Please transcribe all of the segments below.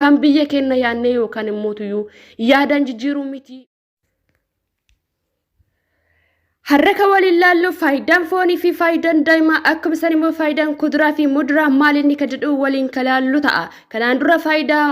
Kan biyya keenya yaadnee yookaan immoo yaadaan jijjiiruu miti. Har'a kan waliin laallu faayidaan foonii fi faayidaan daa'imaa akkasumas immoo faayidaan kuduraa fi muduraa maal inni kan jedhu waliin kan laallu ta'a. Kanaan dura faayidaa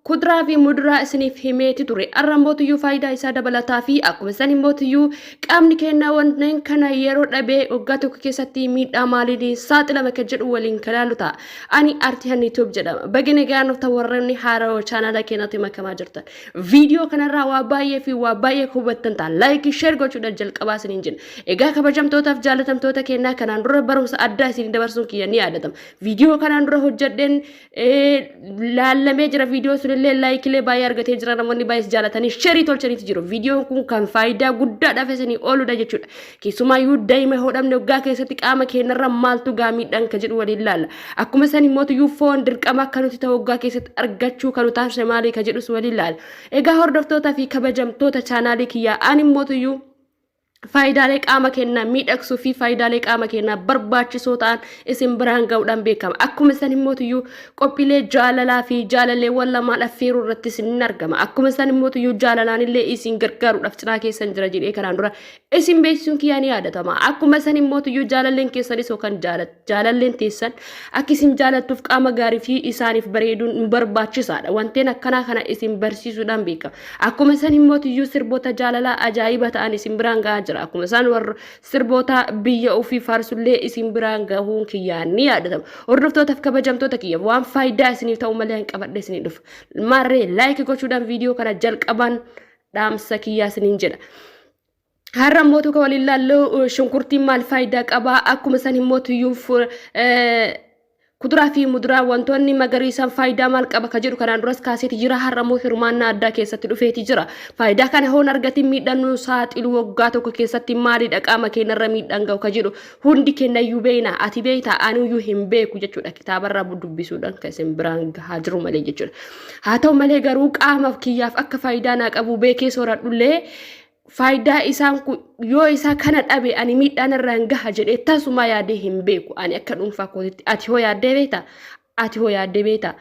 kuduraa fi muduraa isiniif himeeti ture. Har'a mootiyyuu faayidaa isaa dabalataa fi akkuma san mootiyyuu qaamni keenya wanneen kana yeroo dhabee waggaa tokko keessatti miidhaa maaliin saaxilama kan jedhu waliin kan laallu ta'a. Ani Artii Hanni Tube jedhama. Baga nagaan dhuftan warreen haarawaa chaanala keenyatti makamaa jirtan. Viidiyoo kanarraa waa baay'ee fi waa baay'ee hubattan ta'a. Like, share gochuudhaan jalqabaa isiniin jenna. Egaa kabajamtootaaf jaalatamtoota keenyaa kanaan dura barumsa addaa isin dabarsuun kiyya ni yaadatama. Viidiyoo kanaan dura hojjedheen laallamee jira. Viidiyoo sunillee laayikilee baay'ee argatee jira. Namoonni baay'ees jaalatanii sheerii tolchaniitu jiru. Viidiyoon kun kan faayidaa guddaadhaaf isinii ooludha jechuudha. Keessumaayyuu daa'ima hodhamne waggaa keessatti qaama keenyarra maaltu gaa miidhaan kan jedhu waliin laalla. Akkuma san immoo foon dirqama akka nuti ta'u waggaa keessatti argachuu kan nu taasise maali kan jedhus waliin laalla. Egaa hordoftootaa fi kabajamtoota chaanaalii kiyyaa ani immoo faayidaalee qaama keenyaa miidhagsuu fi faayidaalee qaama keenyaa barbaachisoo ta'an isin biraan ga'uudhaan beekama. Akkuma san immoo qophiilee jaalalaa fi jaalalleewwan lamaan affeeruu irratti isin argama. Akkuma san immoo jaalalaan illee isin gargaaruudhaaf cinaa keessan jira jedhee kanaan dura isin beeksisuun kiyyaa ni yaadatama. Akkuma san immoo jaalalleen keessanis yookaan jaalalleen teessan akka isin jaalattuuf qaama gaarii fi isaaniif bareeduun barbaachisaadha. Wanteen akkanaa kana isin barsiisuudhaan beekama. Akkuma san immoo sirboota jaalalaa ajaa'iba ta'an isin biraan gahaa jira. Akkuma isaan warra sirboota biyya ofii faarsullee isin biraan gahuun kiyyaa ni yaadatama. Hordoftootaaf kabajamtoota kiyya waan faayidaa isiniif ta'u malee hin qabadhe isinii dhufa. Maarree like gochuudhaan viidiyoo kana jalqabaan dhaamsa kiyyaa isiniin jedha. Har'a immoo kan waliin laallu shunkurtiin maal faayidaa qabaa? Akkuma san immoo kuduraa fi muduraa wantoonni magariisan faayidaa maal qaba ka jedhu kanaan duras kaaseeti jira. Har'a immoo hirmaannaa addaa keessatti dhufeeti jira. Faayidaa kana hoon argatiin miidhaan nu saaxilu waggaa tokko keessatti maalidha qaama keenyarra miidhaan gahu ka jedhu hundi keenyayyuu beekna. Ati beektaa anuyyuu hin beeku jechuudha. Kitaabarraa dubbisuudhaan kan isin biraan gahaa jiru malee jechuudha. Haa ta'u malee garuu qaama kiyyaaf akka faayidaa naa qabu beekee sooradhullee faayidaa isaan kun yoo isaa kana dhabe ani miidhaan irraan gaha jedhee tasuma yaadee hin beeku. Ani akka dhuunfaa kootitti ati hoo yaaddee beektaa? Ati hoo yaaddee beektaa?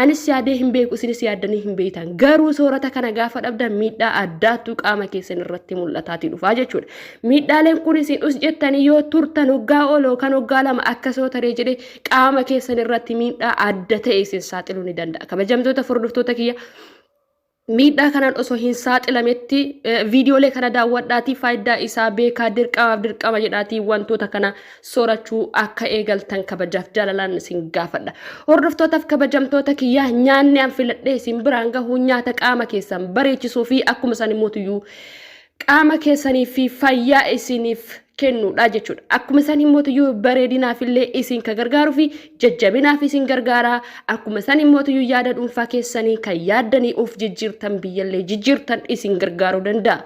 Anis yaadee hin beeku, isinis yaaddanii hin beektan. Garuu soorata kana gaafa dhabdan miidhaa addaattu qaama keessan irratti mul'ataatii dhufaa jechuudha. Miidhaaleen kun isin us jettanii yoo turtan waggaa ol yookaan waggaa lama akka soo taree jedhee qaama keessan irratti miidhaa adda ta'e isin saaxiluu ni danda'a. Kabajamtoota hordoftoota kiyya, miidhaa kanaan osoo hin saaxilametti viidiyoolee kana daawwadhaatii faayidaa isaa beekaa, dirqamaaf dirqama jedhaatii wantoota kana soorachuu akka eegaltan kabajaaf jaalalaan isin gaafadha. Hordoftootaaf kabajamtoota kiyyaa, nyaanni an filadhee isin biraan gahuu nyaata qaama keessan bareechisuu fi akkuma san immoo qaama keessanii fi fayyaa isiniif kennuudha jechuudha. Akkuma san immoo bareedinaaf illee isin kan gargaaruu fi jajjabinaaf isin gargaara. Akkuma san immoo yaada dhuunfaa keessanii kan yaaddanii of jijjiirtan, biyyallee jijjiirtan isin gargaaruu danda'a.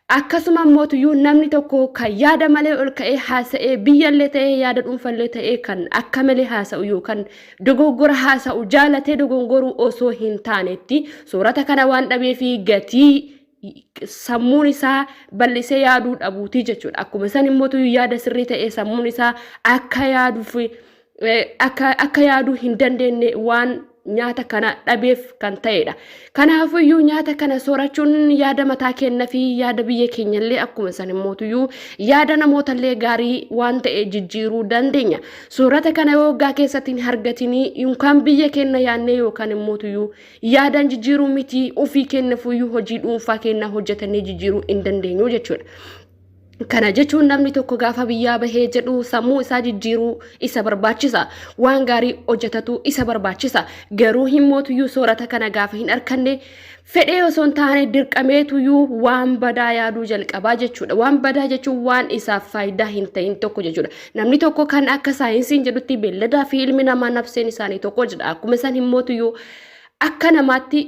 Akkasuma immoo namni tokko kan yaada malee ol ka'ee haasa'ee biyyallee ta'ee yaada dhuunfallee ta'ee kan akka malee haasa'u yookaan dogoggora haasa'u jaalatee dogoggoruu osoo hin taanetti soorata kana waan dhabee fi gatii sammuun isaa bal'isee yaaduu dhabuutii jechuudha. Akkuma san immoo yaada sirrii ta'e sammuun isaa akka yaaduuf akka yaaduu hin dandeenye waan nyaata kana dhabeef kan ta'edha. Kanaafiyyuu nyaata kana soorachuun yaada mataa keenya fi yaada biyya keenyallee akkuma san immoo yaada namootallee gaarii waan ta'e jijjiiruu dandeenya. Soorata kana yoo waggaa keessatti hin argatinii yookaan biyya keenya yaadnee yookaan immoo yaadaan jijjiiruu miti, ofii keenyafuyyuu hojii dhuunfaa keenya hojjetannee jijjiiruu hin dandeenyu jechuudha. Kana jechuun namni tokko gaafa biyyaa bahee jedhu sammuu isaa jijjiiruu isa barbaachisa. Waan gaarii hojjetatu isa barbaachisa. Garuu himmootuyyuu soorata kana gaafa hin arganne fedhee osoo hin taane dirqameetuyyuu waan badaa yaaduu jalqabaa jechuudha. Waan badaa jechuun waan isaaf faayidaa hin ta'in tokko jechuudha. Namni tokko kan akka saayinsiin jedhutti beelladaa fi ilmi namaa nafseen isaanii tokko jedha. Akkuma isaan himmootuyyuu akka namaatti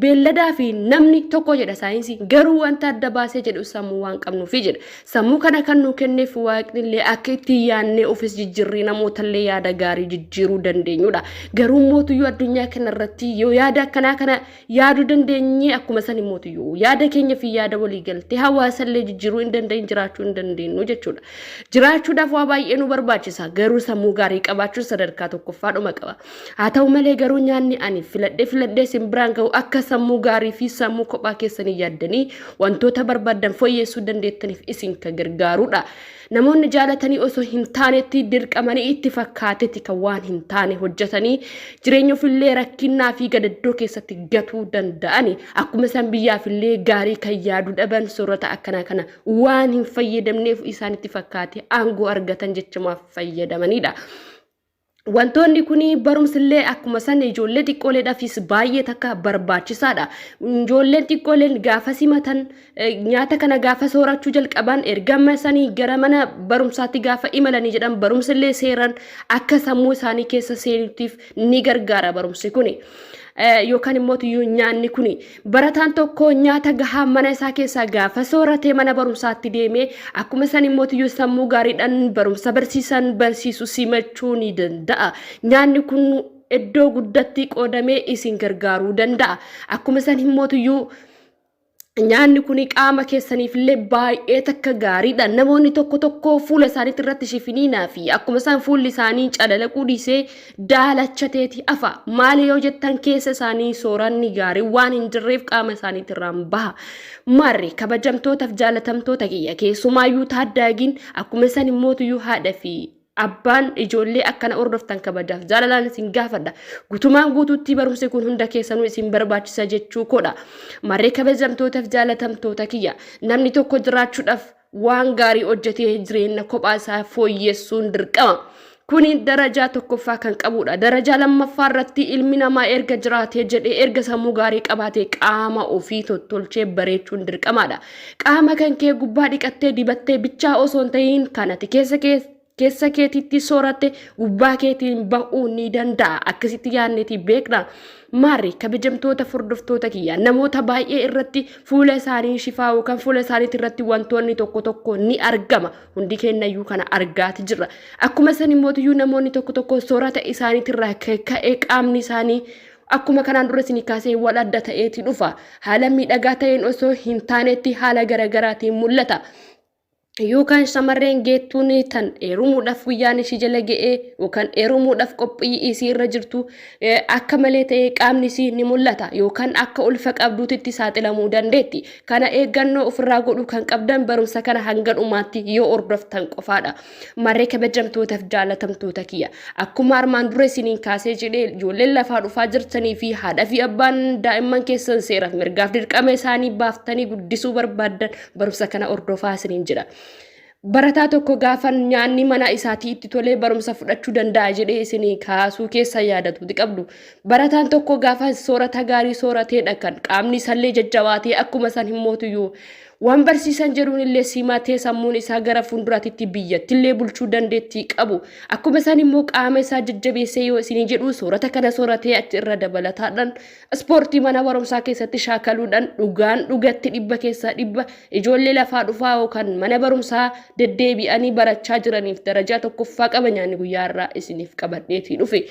beelladaa fi namni tokko jedha saayinsii, garuu wanta adda baasee jedhu sammuu waan qabnuufi jedha. Sammuu kana kan nuu kenneef waaqni illee akka ittiin yaadnee ofis jijjiirrii namootallee yaada gaarii jijjiiruu dandeenyudha. Garuu mootuyyuu addunyaa kanarratti yoo yaada akkanaa kana yaaduu dandeenye akkuma san mootuyyuu yaada keenya fi yaada walii galtee hawaasallee jijjiiruu hin dandeenye jiraachuu hin dandeenyu jechuudha. Jiraachuudhaaf waa baay'ee nu barbaachisa, garuu sammuu gaarii qabaachuun sadarkaa tokkoffaadhuma qaba. Haa ta'u malee garuu nyaanni ani filadhee filadhee filadhee isin biraan ga'u akka sammuu gaarii fi sammuu kophaa keessanii yaaddanii wantoota barbaaddan fooyyessuu dandeettaniif isin kan gargaarudha. Namoonni jaalatanii osoo hin taanetti dirqamanii itti fakkaatetti kan waan hin taane hojjetanii jireenya ofillee rakkinnaa fi gadaddoo keessatti gatuu danda'ani. Akkuma isaan biyyaafillee gaarii kan yaaduu dhaban soorata akkanaa kana waan hin fayyadamneef isaanitti fakkaate aangoo argatan jechumaaf fayyadamanidha. Wantoonni kun barumsillee akkuma san ijoollee xiqqooleedhaafis baay'ee takka barbaachisaadha. Ijoolleen xiqqooleen gaafa simatan nyaata kana gaafa soorachuu jalqaban ergama sanii gara mana barumsaatti gaafa imalanii jedhan barumsillee seeran akka sammuu isaanii keessa seenuutiif ni gargaara barumsi kuni. Yookaan immoo tuyyuu nyaanni kuni barataan tokko nyaata gahaa mana isaa keessaa gaafa sooratee mana barumsaatti deemee akkuma san immoo tuyyuu sammuu gaariidhaan barumsa barsiisan barsiisu simachuu ni danda'a. Nyaanni kun iddoo guddatti qoodamee isin gargaaruu danda'a. Akkuma san immoo tuyyuu nyaanni kun qaama keessaniif illee baay'ee takka gaariidha. Namoonni tokko tokko fuula isaaniitti irratti shifiniinaa fi akkuma isaan fuulli isaanii calalaquu dhiisee daalachateeti hafa. Maali yoo jettan keessa isaanii sooranni gaarii waan hin jirreef qaama isaaniitti irraan baha. Maarri kabajamtootaaf jaalatamtoota kiyya keessumaayyuu taaddaagiin akkuma isaan immootuyyuu haadha fi abbaan ijoollee akkana hordoftan kabajaaf jaalalaan isin gaafadha. Guutumaan guutuutti barumsi kun hunda keessanuu isin barbaachisa jechuu koodha. Marree kabajamtootaaf jaalatamtoota kiyya namni tokko jiraachuudhaaf waan gaarii hojjetee jireenya kophaa isaa fooyyessuun dirqama. Kuni darajaa tokkoffaa kan qabudha. Darajaa lammaffaa irratti ilmi namaa erga jiraatee jedhee erga sammuu gaarii qabaatee qaama ofii tottolchee bareechuun dirqamaadha. Qaama kan kee gubbaa dhiqattee dibattee bichaa osoo hin ta'iin kan ati keessa kee keessa keetitti sooratte gubbaa keetiin ba'uu ni danda'a. Akkasitti yaadneeti beekna. Maarri kabajamtoota hordoftoota kiyya namoota baay'ee irratti fuula isaanii shifaa yookaan fuula isaaniitti irratti wantoonni tokko tokko ni argama. Hundi keenyayyuu kana argaati jirra. Akkuma san immootiyyuu namoonni tokko tokko soorata isaaniitirraa ka'ee qaamni isaanii akkuma kanaan dura isinii kaasee wal adda ta'eeti dhufa. Haala miidhagaa ta'een osoo hin taanetti haala garaagaraatiin mul'ata. Yookaan shamarreen geettuun tan heerumuudhaaf guyyaan ishii jala ga'ee yookaan heerumuudhaaf qophii isii irra jirtu akka malee ta'ee qaamni isii ni mul'ata yookaan akka ulfa qabduutitti saaxilamuu dandeetti. Kana eeggannoo ofirraa godhuu kan qabdan barumsa kana hanga dhumaatti yoo hordoftan qofaadha. Marree kabajamtootaaf jaalatamtoota kiyya. Akkuma armaan dura isiniin kaasee jedhee ijoolleen lafaa dhufaa jirtanii fi haadha fi abbaan daa'imman keessan seeraaf mirgaaf dirqama isaanii baaftanii guddisuu barbaaddan barumsa kana hordofaa isiniin jedha. Barataa tokko gaafa nyaanni mana isaatii itti tolee barumsa fudhachuu danda'a jedhee isinii kaasuu keessa yaadatuuti qabdu. Barataan tokko gaafa soorata gaarii soorateedha kan qaamni isallee jajjabaatee akkuma san hin mootuyyuu waan barsiisan jedhuun illee simatee sammuun isaa gara fuulduraatitti biyyattillee bulchuu dandeettii qabu. Akkuma san immoo qaama isaa jajjabeessee yoo isinii jedhu soorata kana sooratee achi irra dabalataadhaan ispoortii mana barumsaa keessatti shaakaluudhaan dhugaan dhugatti dhibba keessaa dhibba ijoollee lafaa dhufaa yookaan mana barumsaa deddeebi'anii barachaa jiraniif darajaa tokkoffaa qaba nyaanni guyyaa irraa isiniif qabadheetii dhufe.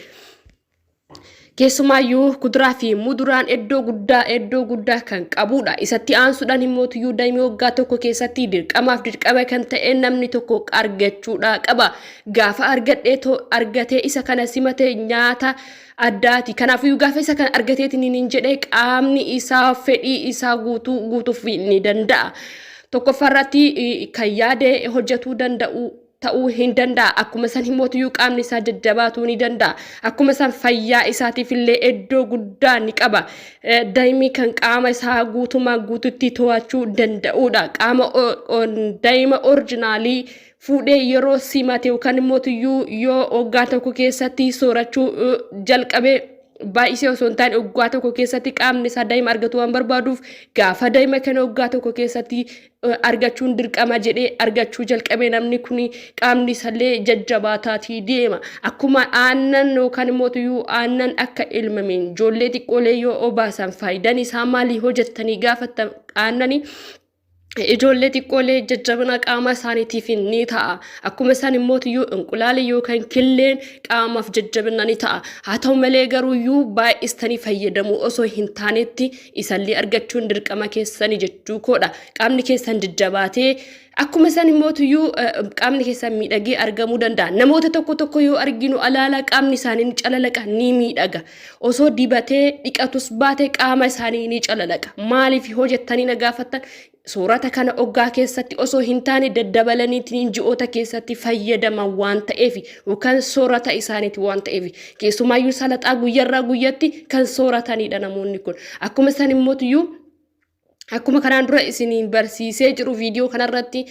Keessumaayyuu kuduraa fi muduraan iddoo guddaa iddoo guddaa kan qabudha. Isatti aansuudhaan immoo tuyyuu daa'imni waggaa tokko keessatti dirqamaaf dirqama kan ta'e namni tokko argachuudha qaba. Gaafa argadhee argatee isa kana simate nyaata addaati. Kanaafuu gaafa isa kana argateetiin hin jedhee qaamni isaa fedhii isaa guutuu guutuuf ni danda'a. Tokkoffaarratti kan yaade hojjetuu danda'u ta'uu hin danda'a. Akkuma san himmootiyyuu qaamni isaa jajjabaatuu ni danda'a. Akkuma san fayyaa isaatiif illee iddoo guddaa ni qaba. Daa'imni kan qaama isaa guutumaan guututti to'achuu danda'udha. Qaama daa'ima orjinaalii fuudhee yeroo simate yookaan immootiyyuu yoo waggaa tokko keessatti soorachuu jalqabee baay'isee osoo hin taane waggaa tokko keessatti qaamni isaa daa'ima argatu waan barbaaduuf gaafa daa'ima kana waggaa tokko keessatti argachuun dirqama jedhee argachuu jalqabee namni kun qaamni isallee jajjabaataatii deema. Akkuma aannan yookaan immoo tuyyuu aannan akka ilmameen ijoollee xiqqoolee yoo obaasan faayidaan isaa maalii hojjettanii gaafattan aannanii Ijoollee xiqqoolee jajjabina qaama isaaniitiif ni ta'a. Akkuma isaan immoo iyyuu inqulaalii yookaan killeen qaamaaf jajjabina ni ta'a. Haa ta'u malee garuu iyyuu baay'istanii fayyadamuu osoo hin taanetti isallee argachuun dirqama keessanii jechuu koodha. Qaamni keessan jajjabaatee, akkuma isaan immoo iyyuu qaamni keessan miidhagee argamuu danda'a. Namoota tokko tokko yoo arginu alaala qaamni isaanii ni calalaqa, ni miidhaga. Osoo dibatee dhiqatus baate qaama isaanii ni calalaqa. Maaliif hoo jettanii na gaafattan, soorata kana oggaa keessatti osoo hin taane daddabalaniitiin ji'oota keessatti fayyadaman waan ta'eef yookaan soorata isaaniiti waan ta'eef, keessumaayyuu salaxaa guyyarraa guyyatti kan sooratanidha namoonni kun. Akkuma isaan immoo iyyuu, akkuma kanaan dura isin barsiisee jiru, viidiyoo kanarratti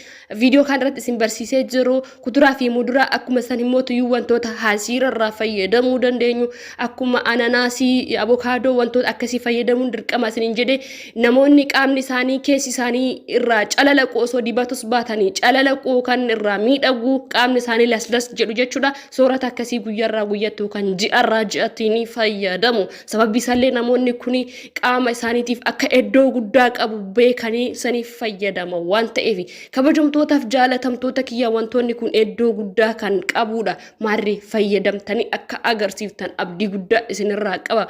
isin barsiisee jiru, kuduraa fi muduraa, akkuma san immoo tuyyuu wantoota hasiira irraa fayyadamuu dandeenyu, akkuma ananaasii, abokaadoo, wantoota akkasii fayyadamuun dirqama isiniin jedhe. Namoonni qaamni isaanii keessi isaanii irraa calalaqu, osoo dibatus baatanii calalaqu, kan irraa miidhagu, qaamni isaanii laslas jedhu jechuudha, soorata akkasii guyyaarraa guyyatti yookaan ji'arraa ji'atti ni fayyadamu. Sababbi isaallee namoonni kuni qaama isaaniitiif akka iddoo guddaa qabu beekanii saniif fayyadama waan ta'eef. Kabajamtootaaf jaalatamtoota kiyya, wantoonni kun iddoo guddaa kan qabudha. Maarri fayyadamtanii akka agarsiiftan abdii guddaa isinirraa qaba.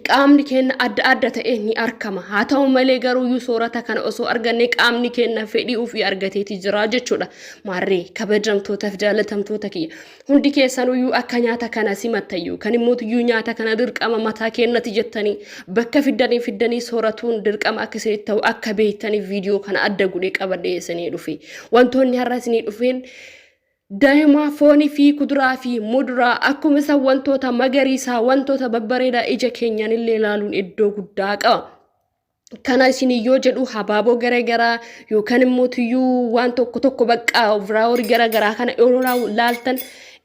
Qaamni keenya adda adda ta'e ni argama. Haa ta'u malee garuu soorata kana osoo arganne qaamni keenya fedhii ofii argateeti jira jechuudha. Maarree kabajamtootaaf jaalatamtoota kiyya, hundi keessanuyyuu akka nyaata kana simattayyuu, kan immoo tuyyuu nyaata kana dirqama mataa keenyatti jettanii bakka fiddanii fiddanii sooratuun dirqama akka isinitti ta'u akka beektanii viidiyoo kana adda godhee qabadhee isinii dhufe. Wantoonni har'a isinii dhufeen daa'ima foonii fi kuduraa fi muduraa, akkuma isa wantoota magariisaa, wantoota babbareedaa ija keenyaan illee ilaaluun iddoo guddaa qaba. Kana isin yoo jedhu habaaboo garaagaraa yookaan immoo tuyyuu waan tokko tokko baqqaa flowerii garaagaraa kana yeroo laaltan,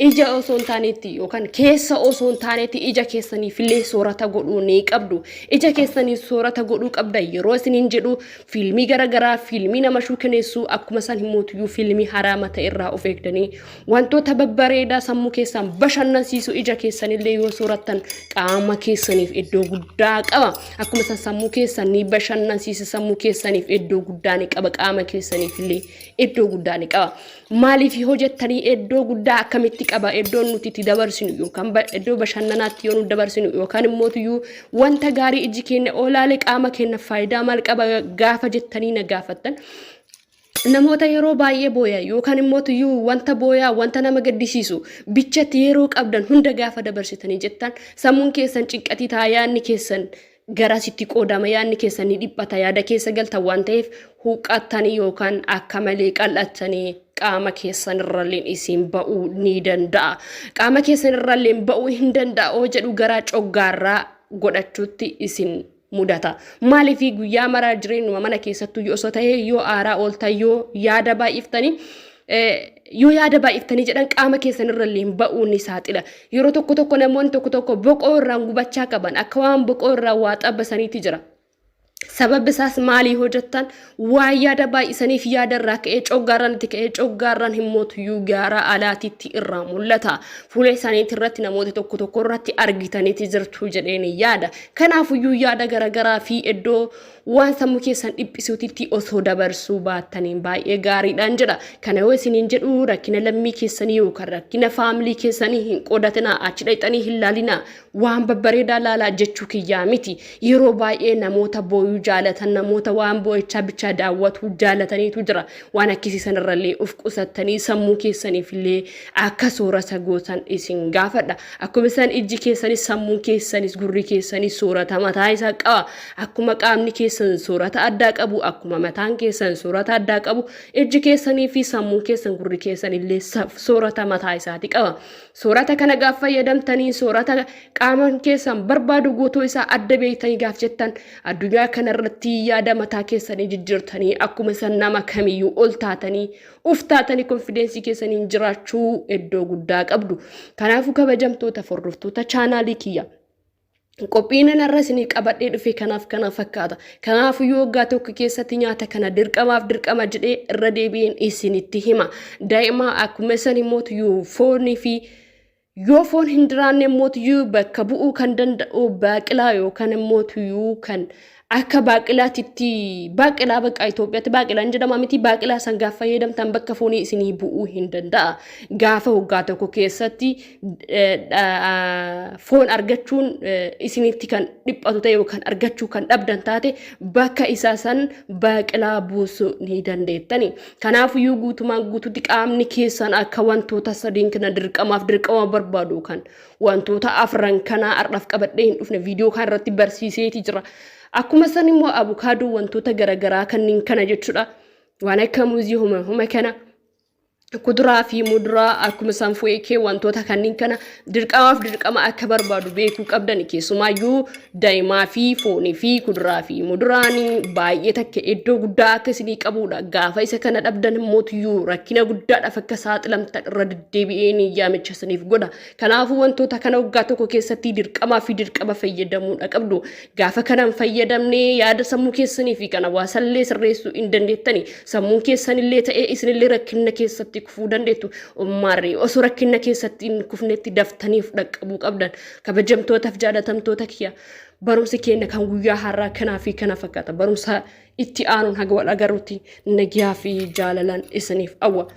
ija osoo hin taanetti yookaan keessa osoo hin taanetti ija keessaniif illee soorata godhuu ni qabdu. Ija keessaniif soorata godhuu qabda yeroo isiniin jedhu, fiilmii garaagaraa, fiilmii nama shuukaneessu, akkuma isaan immoo tuyyuu fiilmii haraama ta'e irraa of eegdanii, wantoota babbareedaa sammuu keessan bashannansiisu ija keessanillee yoo soorattan qaama keessaniif iddoo guddaa qaba. Akkuma isaan sammuu keessan ni bashannansiisa, sammuu keessaniif iddoo guddaa ni qaba, qaama keessaniif illee iddoo guddaa ni qaba. Maaliif yoo jettanii, iddoo guddaa akkamitti qaba? Iddoon nuti itti dabarsinu yookaan iddoo bashannanaatti yoo nu dabarsinu yookaan immoo tuyyuu wanta gaarii iji keenya oolaale qaama keenya faayidaa maal qaba gaafa jettanii na gaafattan, namoota yeroo baay'ee booya yookaan immoo tuyyuu wanta booyaa, wanta nama gaddisiisu bichatti yeroo qabdan hunda gaafa dabarsitanii jettan, sammuun keessan cinqatii ta'a, yaadni keessan garasitti qoodama, yaadni keessan ni dhiphata, yaada keessa galtan waan ta'eef huqqattanii yookaan akka malee qal'attanii qaama keessan irrallee isin ba'uu ni danda'a. Qaama keessan irrallee ba'uu hin danda'a oo jedhu gara coggaarraa godhachuutti isin mudata. Maaliif? Guyyaa maraa jireenyuma mana keessattuu yoo osoo ta'ee, yoo aaraa ooltan, yoo yaada baay'iftanii jedhan, qaama keessan irrallee ba'uu ni saaxila. Yeroo tokko tokko namoonni tokko tokko boqoo irraan gubachaa qaban, akka waan boqoo irraa waa xabbasaniiti jira. Sababbi isaas maalii hojjettan? Waan yaada baay'isaniif yaada irraa ka'ee coggaarraan itti ka'ee, coggaarraan himmootuyyuu gaara alaatiitti irraa mul'ata. Fuula isaaniitti irratti namoota tokko tokko irratti argitaniiti jirtu jedheen yaada. Kanaafuyyuu yaada garaagaraa fi iddoo waan sammuu keessan dhiphisuutitti osoo dabarsuu baattaniin baay'ee gaariidhaan jedha. Kana yoo isiniin jedhu, rakkina lammii keessanii yookaan rakkina faamilii keessanii hin qoodatinaa, achi dhaqxanii hin laalinaa, waan babbareedaa laalaa jechuu kiyyaa miti. Yeroo baay'ee namoota booyuu jaalatan, namoota waan boo'ichaa bichaa daawwatuu jaalataniitu jira. Waan akkasii sanarrallee of qusattanii sammuu keessaniif illee akka soorata gootan isin gaafadha. Akkuma isaan ijji keessanis, sammuun keessanis, gurri keessanis soorata mataa isaa qaba. Akkuma qaamni keessan soorata addaa qabu, akkuma mataan keessan soorata addaa qabu, ijji keessanii fi sammuun keessan, gurri keessan illee soorata mataa isaati qaba. Soorata kana gaaf fayyadamtanii, soorata qaama keessan barbaadu guutuu isaa adda beektanii gaaf jettan, addunyaa kanarratti yaada mataa keessanii jijjiirtanii, akkuma san nama kamiyyuu ol taatanii, uf taatanii, confidence keessaniin jiraachuu iddoo guddaa qabdu. Kanaafuu kabajamtoota hordoftoota chaanaalii kiyya, qophiin irra isinii qabadhee dhufe kanaaf kana fakkaata. Kanaafuu yoo waggaa tokko keessatti nyaata kana dirqamaaf dirqama jedhee irra deebi'een isinitti hima. Daa'ima akkuma isan immoo foonii fi Yoo foon hin jiraanne immoo bakka bu'uu kan danda'u baaqilaa yookaan immoo kan akka baaqilaatitti, baaqilaa bakka Itoophiyaatti baaqilaan jedhama miti, baaqilaa san gaafa fayyadamtan bakka foonii isinii bu'uu hin danda'a. Gaafa waggaa tokko keessatti foon argachuun isinitti kan dhiphatu ta'e yookaan argachuu kan dhabdan taate, bakka isaa san baaqilaa buusuu ni dandeettani. Kanaafiyyuu guutumaan guututti qaamni keessan akka wantoota sadiin kana dirqamaaf dirqama barbaadu kan wantoota afran kanaa har'aaf qabadhee hin dhufne, viidiyoo kan irratti barsiiseeti jira. Akkuma san immoo abukaadoo, wantoota garaagaraa kanneen kana jechuudha. Waan akka muuzii homa homa kana, kuduraa fi muduraa, akkuma isaan fo'ee wantoota kanneen kana dirqamaaf dirqama akka barbaadu beekuu qabdan. Keessumaayyuu daa'imaa fi foonii fi kuduraa fi muduraan baay'ee takka iddoo guddaa akka isinii qabudha. Gaafa isa kana dhabdan immoo rakkina guddaadhaaf akka saaxilamtan irra deddeebi'een yaamicha isiniif godha. Kanaafuu wantoota kana waggaa tokko keessatti dirqamaa fi dirqama fayyadamuudha qabdu. Gaafa kanan fayyadamne yaada sammuu keessanii fi kan hawaasallee sirreessuu hin dandeettani. Sammuun keessanillee ta'ee isinillee rakkina keessatti kufuu dandeettu. Ummaarri osoo rakkina keessatti hin kufnetti daftaniif dhaqqabuu qabdan. Kabajamtootaaf jaalatamtoota kiyya, barumsi keenya kan guyyaa har'aa kanaa fi kana fakkaata. Barumsa itti aanuun haga wal agarrutti nagiyaa fi jaalalaan isiniif hawwa.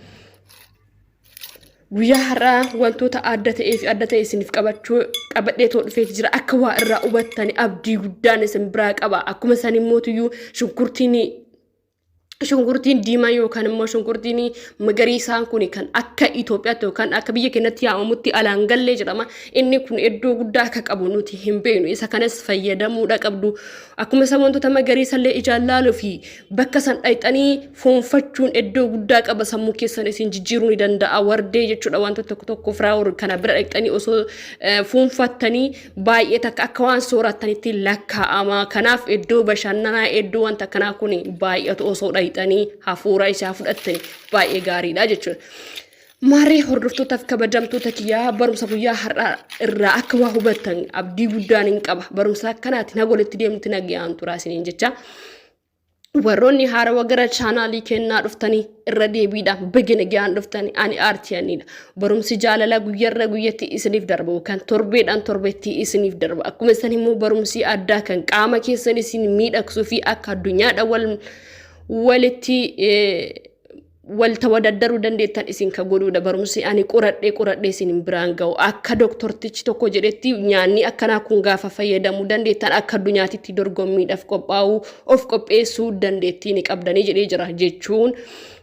Guyyaa har'aa wantoota adda ta'ee fi adda ta'e isiniif qabachuu qabadhee too dhufeeti jira. Akka waa irraa hubattani abdii guddaan isin biraa qaba. Akkuma san immootiyyuu shunkurtiin diimaa yookaan immoo shunkurtiin magariisaan kun kan akka Itoophiyaatti yookaan akka biyya keenyatti yaamamutti alaan gallee jedhama. Inni kun iddoo guddaa akka qabu nuti hin beeknu. Isa kanas fayyadamuudha qabdu. Akkuma isa wantoota magariisallee ijaan laaluu fi bakka san dhayxanii foonfachuun iddoo guddaa qaba, sammuu keessan isin jijjiiruu ni danda'a. Wardee jechuudha, wantoota tokko tokko firaawur kana bira dhayxanii osoo fuunfattanii baay'ee takka akka waan soorattanitti lakkaa'ama. Kanaaf iddoo bashannanaa, iddoo wanta akkanaa kun baay'atu osoo dhayxanii hafuura isaa fudhattanii baay'ee gaariidha jechuudha. Maarree hordoftootaaf kabajamtoota kiyyaa, barumsa guyyaa har'aa irraa akka waa hubattan abdii guddaan hin qaba. Barumsa akkanaatiin haga walitti deemnutti nagayaan turaa isiniin jecha. Warroonni haarawa gara chaanaalii kennaa dhuftanii, irra deebiidhaan baga nagayaan dhuftanii. Ani aartiyanidha. Barumsi jaalalaa guyyarra guyyatti isiniif darba yookaan torbeedhaan torbeetti isiniif darba. Akkuma isan immoo barumsi addaa kan qaama keessan isin miidhagsuu fi akka addunyaadha wal walitti wal tawadaddaruu dandeettan isin ka godhuudha. Barumsi ani qoradhee qoradhee isin biraan ga'u, akka doktortichi tokko jedhetti, nyaanni akkanaa kun gaafa fayyadamuu dandeettan akka addunyaatitti dorgommiidhaaf qophaa'uu of qopheessuu dandeettii ni qabdanii jedhee jira jechuun.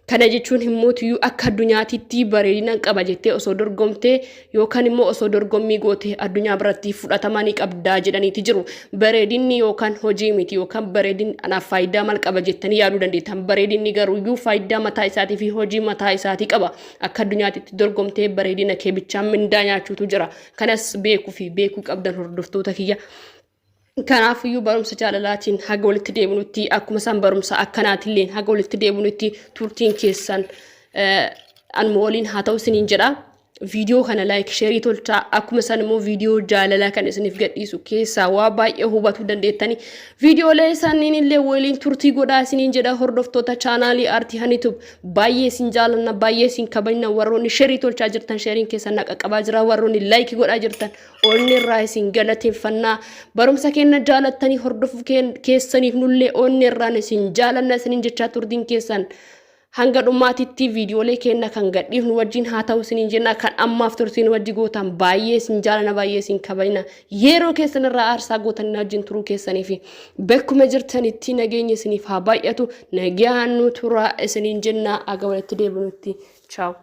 Kana jechuun himmootiyyuu akka addunyaatitti bareedina qaba jettee osoo dorgomtee yookaan immoo osoo dorgommii goote addunyaa biratti fudhatama ni qabdaa jedhaniiti jiru. Bareedinni yookaan hojii miti, yookaan bareedinni anaaf faayidaa maal qaba jettanii yaaduu dandeettan. Bareedinni garuuyyuu faayidaa mataa isaatii fi hojii mataa isaatii qaba. Akka addunyaatitti dorgomtee bareedina kee bichaan mindaa nyaachuutu jira. Kanas beekuu fi beekuu qabdan, hordoftoota kiyya. Kanaafiyyuu barumsa jaalalaatiin haga walitti deebinutti, akkuma isaan barumsa akkanaatillee haga walitti deebinutti, turtiin keessan anuma waliin haa ta'u isiniin jedha. Viidiyoo kana like, share tolchaa. Akkuma isaan immoo viidiyoo jaalalaa kan isiniif gadhiisu keessaa waa baay'ee hubatuu dandeettanii, viidiyoolee isaaniin illee waliin turtii godhaa isiniin jedha. Hordoftoota chaanaalii Aartii Hanitub, baay'ee isin jaalanna, baay'ee isin kabajna. Warroonni share tolchaa jirtan, shareiin keessan na qaqqabaa jira. Warroonni like godhaa jirtan, onni irraa isin galateeffannaa. Barumsa keenya jaalattanii hordofuu keessaniif nullee onni irraan isin jaalanna isiniin jechaa, turtiin keessan hanga dhumaatitti viidiyoolee keenya kan gadhiifnu wajjin haa ta'u isiniin jenna. Kan ammaaf turtiin wajji gootan, baay'ee isin jaalana, baay'ee isin kabajna. Yeroo keessan irraa aarsaa gootan wajjin turuu keessanii fi bakkuma jirtanitti nageenya isiniif haa baay'atu. Nagaan nu turaa isiniin jenna. Aga walitti deebinutti, chaaw.